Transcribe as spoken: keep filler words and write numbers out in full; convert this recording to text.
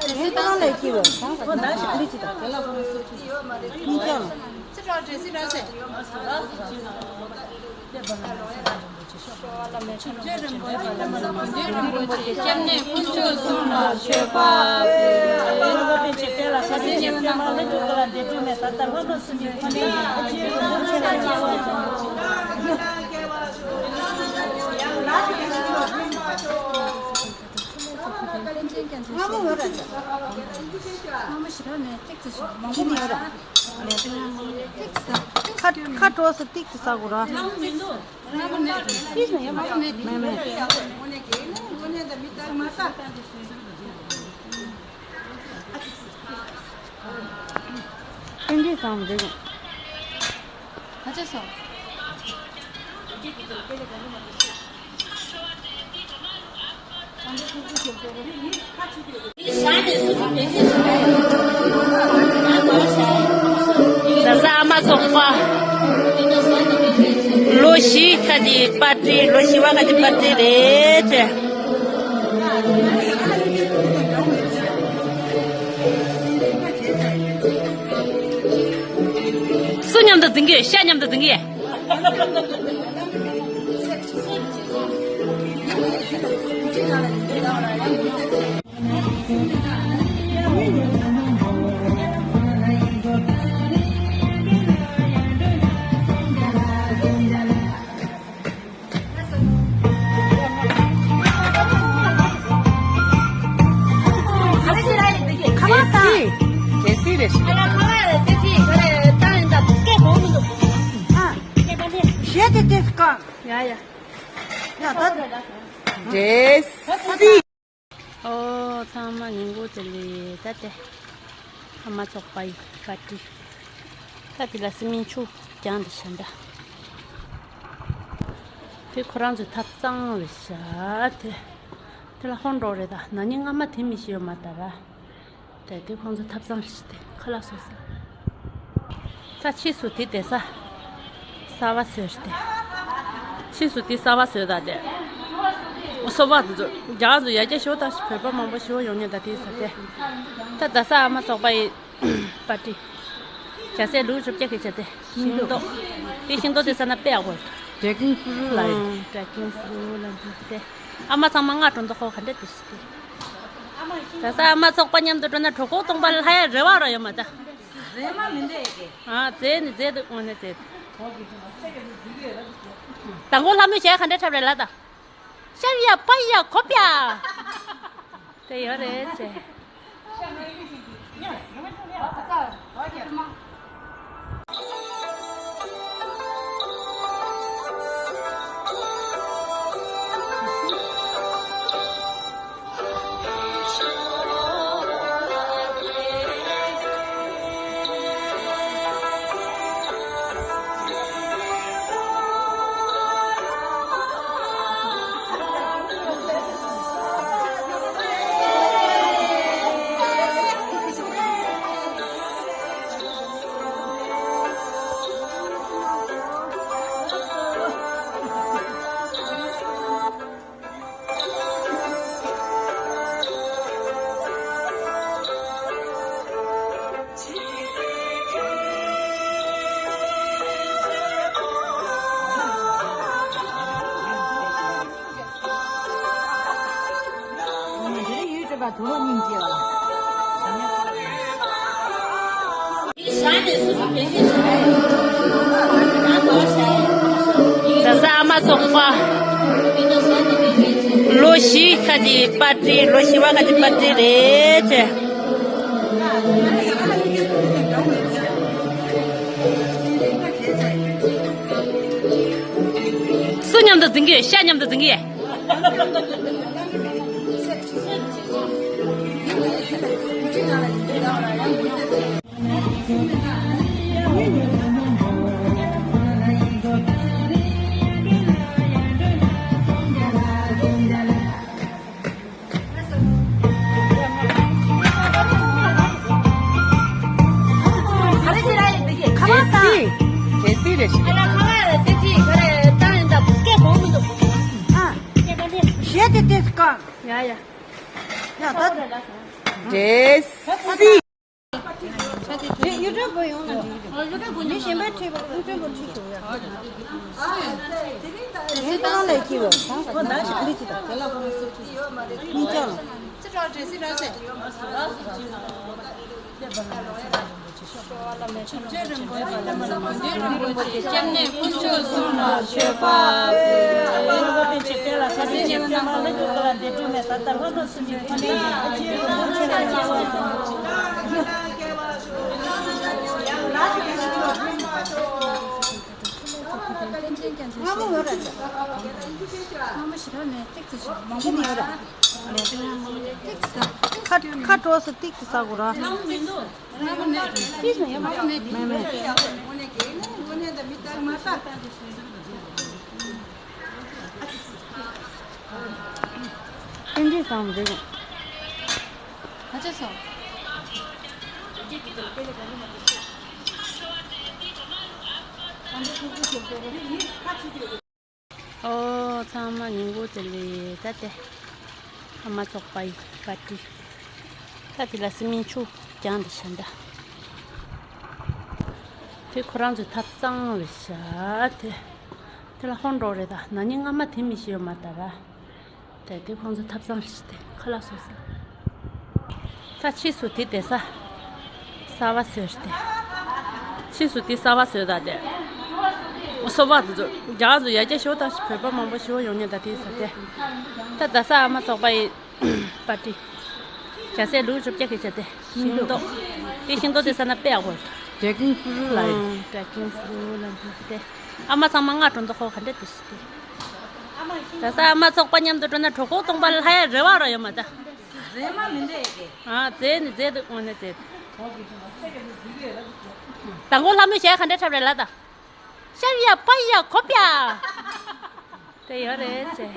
ཁྱེད་རང་ལས་ཀྱི་རོ། ཁྱེད་རང་ལས་ཀྱི་རོ། ཁྱེད་རང་ལས་ཀྱི་རོ། ཁ་ཁ་གྲོགས་སུ་ཏིག་ཏིག་ཟ་དགོས་ར། མེད་མེད། ཏན་ཏན་བསམ་རེད། ཨ་ཅེ་སོ། རྡ་ས་ཨ་མ་ཚོགས་པ། ལོ་བཞི་ཁ་ཅིག་པར་ཊི། ལོ་བཞི་པ་ཁ་ཅིག་པར་ཊི་རེད་ཅེ། སུ་མཉམ་དུ་འཛིང་གི་ཡོད། ཤ་མཉམ་དུ་འཛིང་གི་ཡོད། གལ་སྲིད་རེད། གལ་སྲིད། ཡ་ཡ། ཡ་ད། གལ་སྲིད། ཨོ། ཚང་མ་ཉིན་གུང་དེ་ལས་ད་དེ། ཨ་མ་ཚོགས་པ་ཡི་པར་ཊི། ད་དེ་ལ་སི་མིན་ཆུ་རྒྱང་དེ་བཞིན་འདྲ། དེ་ཁོ་རང་ཚོའི་ཐབ་ཚང་རེད་ཤག་དེ། དེ་ལ་ཧོན་འགྲོ་རེད་ད། ན་ནིང་སྔ་མ་དེ་མི་ཤེས་ཡོད་མ་ད་ར། དེ་དེ་ཁོང་ཚོ་ཐབ་ཚང་ཞིག་དེ་ཁ་ལག་བཟོ་ས། ད་ཕྱིས་སུ་དེ་བསྡད་ས། གསར་པ་བཟོས་ཏེ། ཕྱིས་སུ་དེ་གསར་པ་བཟོས་ད་དེ། སོ་པ་དེ་ཚོ་རྒྱ་ཚོ་ཡར་རྒྱས་ཞུ་ད་ཞིག་བོད་པ་མང་པོ་ཞུ་ཡོང་ཉེ་ད་དེ་ས་དེ། ད་རྡ་ས་ཨ་མ་ཚོགས་པ་ཡི་པར་ཊི། རྒྱ་སེ་ལུག་བཅོ་བརྒྱད་ཀྱི་བྱ་དེ་ཤིང་ཏོག་དེ་ཤིང་ཏོག་དེ་ས་ན་དཔེ་ཡག་པོ་རེད། ཀྲེ་ཀིང་སུ་རུ་ལ་ཡིན། ཀྲེ་ཀིང་སུ་རུ་ལ་འདུག་སྟེ། ཨ་མ་ཚང་མ་སྔ་དྲོ་མདོ་ཁོ་ག་འདྲ་དེ་ཞིག་དེ། རྡ་ས་ཨ་མ་ཚོགས་པ་མཉམ་དུ་འགྲོ་ན་གྲོད་ཁོག་སྟོང་པ་ལ་ལྷ་ཡ་རེ་བ་ར་ཡོད་མ་ད། རེ་མ་མི་འདེ་ཨེ་ཀེ། ཨ་ཙེ་ནི་ཙེ་འདུག་དངོས་གནས་ཙེ། དང་པོ་ལྷ་མོའི་ཞལ་ག་འདྲ་འཁྲབ་རེད་ལ་ད། ཤར་ཡ་པ་ཡ་གོ་པ་ཡ། དེ་ཡོད་རེད་ཅེ། རྡ་ས་ཨ་མ་ཚོགས་པ། ལོ་བཞི་ཁ་ཅིག་པར་ཊི། ལོ་བཞི་པ་ཁ་ཅིག་པར་ཊི་རེད་ཅེ། སུ་མཉམ་དུ་འཛིང་གི་ཡོད། ཤ་མཉམ་དུ་འཛིང་གི་ཡོད། གལ་སྲིད། གལ་སྲིད་རེད་ཤག་ཨ། གཞས་དེ་དེ་སྐོར། ཡ་ཡ། ཡ་ད། འདྲེ་སི། ཡུ་ཊུབ་པོ་ཡོང་ན་འགྲིག་གི་རེད། མི་གཞན་པ་ཁྲིད་པ་ཡུ་ཊུབ་པོ་ཁྲིད་ཆོག་ཡ། དེ་ནང་ལས་ཀྱི་བ། ཨོ་ད་ཞིག་ལི་ཅི་ད། མི་ཅང་། ཅི་ཏྲ་འདྲེ་སི་ར་སེ། ཁ་ཁ་གྲོགས་སུ་ཏིག་ཏིག་ཟ་དགོས་ར། མེད་མེད། ཏན་ཏན་བསམ་རེད། ཁ་ཆེ་སོང་། ཨོ་ཚང་མ་ཉིན་གུང་བདེ་ལེགས། ད་དེ་ཨ་མ་ཚོགས་པ་ཡི་པར་ཊི། ད་དེ་ལ་སི་མིན་ཆུ་རྒྱང་དེ་བཞིན་ད། དེ་ཁོ་རང་ཚོའི་ཐབ་ཚང་རེད་ཤག་དེ་དེ་ལ་ཧོན་འགྲོ་རེད། ད་ན་ནིང་སྔ་མ་དེ་མི་ཤེས་ཡོད་མ་ད་ར། དེ་དེ་ཁོང་ཚོའི་ཐབ་ཚང་རེད་ཤག་དེ་ཁ་ལག་བཟོ་ས། ད་ཕྱིས་སུ་དེ་བསྡད་ས། གསར་པ་བཟོས་ཏེ། ཕྱིས་སུ་དེ་གསར་པ་བཟོས་ད་དེ། སོ་པ་དེ་ཚོ་རྒྱ་ཚོ་ཡར་རྒྱས་ཞོ་དང་བོད་པ་མང་པོ་ཞོ་ཡོང་ཉེ་ད་དེ་ས་དེ། ད་རྡ་ས་ཨ་མ་ཚོགས་པ་ཡི་པར་ཊི། རྒྱ་སེ་ལུག་བཅོ་བརྒྱད་ཀྱི་བྱ་དེ་ཤིང་ཏོག་དེ་ཤིང་ཏོག་དེ་ས་ན་དཔེ་ཡག་པོ་རེད། ཌེ་ཀིང་ཧྥུ་རུ་ལ་ཡོད། ཌེ་ཀིང་ཧྥུ་རུ་ལ་འདུག་དེ། ཨ་མ་ཚང་མ་སྔ་དྲོ་མདོ་ཁོ་ག་འདྲ་དེ་ཤི་དེ། རྡ་ས་ཨ་མ་ཚོགས་པ་མཉམ་དུ་འགྲོ་ན་གྲོད་ཁོག་སྟོང་པ་ལྷ་ཡ་རེ་བ་ར་ཡོད་མ་ད། རྫས་མ་མི་འདྲ་ཡི་གེ། ཨ་རྫས་ནི་རྫས་འདུག་དངོས་གནས་རྫས་འདུག་དང་པོ་ལྷ་མོའི་ཞལ་ག་འདྲ་འཁྲབ་རེད་ལ་ད། ཤར་ཡ་པ་ཡ་གོ་པ་ཡ། དེ་ཡོད་རེད་ཅེ།